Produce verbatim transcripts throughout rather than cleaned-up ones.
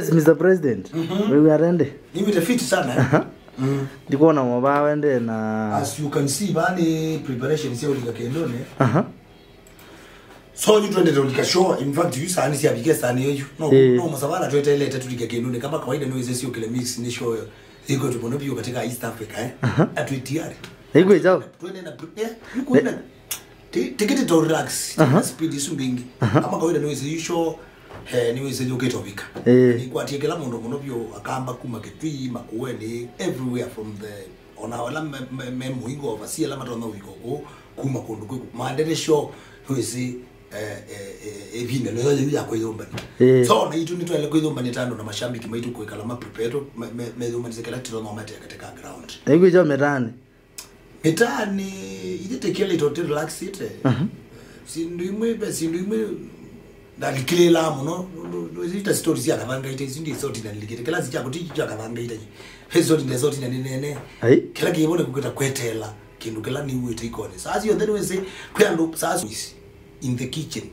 Yes, Mister President. Mhm. Wĩw'aa ata ĩndĩ? Nĩw'ĩte fit sana, eh? Aha. Mm. Ndikwona mobaa wende na As you can see, vaa nĩ preparation sya ũlika kĩndũnĩ. Aha. So, yu twendete ũlika show. In fact, yu saani syavike saani yoyu. No, Eh. no, mũsavara twetelete tũlike kĩndũnĩ. Kama kawaida nĩwĩsĩ syũkĩle mix nĩ show ĩkwetwe mũno vyũ katika East Africa, eh? Aha. Atwĩtiari. Ĩkwĩ chao. Twende na pre-, eh, yu kwenda. Ti-, tikiti to relax. Aha. Speed isu mbingi. Aha. Kama kawaida nĩwĩsĩ yu show, eh, nĩwĩsĩ yũkĩte ũvika. Eh. Nĩkwatie kĩla mũndũ mũno vyũ, akamba kuma Kitui, Makueni, everywhere from the, ona ala me, me, me mũingo overseas, ala matonya ũvika ũkũ, kuma kũndũ kwĩ, maendete show, nĩwĩsĩ, eh, eh, eh, ĩvinda nĩyo yĩu ya kwĩyũmbania. Eh. So, na itũ nĩtwaĩle kwĩyũmbania ta andũ na mashabiki maitũ kwĩkala ma prepare, me, me, meyũmbanĩsye kĩla tũtonya ũmate katika ground. Ĩkwĩ chao mĩtaanĩ? Mĩtaanĩ, ithe tekele ito ti relaxite. Mhm. Sindu imwe, ve sindu imwe ndalikilila mũno, ndu, ndu, ita stories ya kathangaite, isi ndi soti na likite. Kila sicha kuti cha kathangaite. He soti na soti na nene. Ai. Kila kibone kukita kwetela, kindu kila ni wete ikone. Sasa sio then we say, kwa ndo sasa is in the kitchen.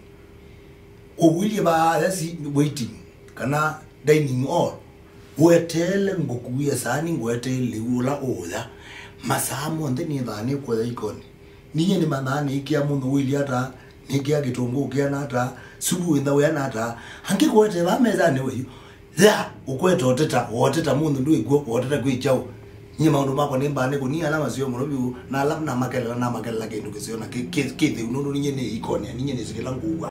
Ũwĩlye vaa, that's waiting, kana dining hall. Weteele ngũkuie saani, ngweteele ũla ũũya. Masaa monthe nĩthaa nĩkũya ikoni. Ninyie nĩmanyaa nĩkĩa mũno ũilye ata, nĩkĩa kĩtũngũũ kĩana ata, supu wĩtha wĩana ata. Angĩkũete vaa mesanĩ wĩyu, ya, ũkwete ũteta, woteta mũndũ ndwĩkw'o, woteta kwĩ kyaũ. Nyie maũndũ makwa nĩ mbaa nĩ kũnia ala maseo mũno vyũ, na ala namakelela, namakelela kĩndũ kĩseo na kĩ, kĩ, kĩtheu, nũndũ ninyie nĩ ikoni, ninyie nĩsĩ kĩla ngũua.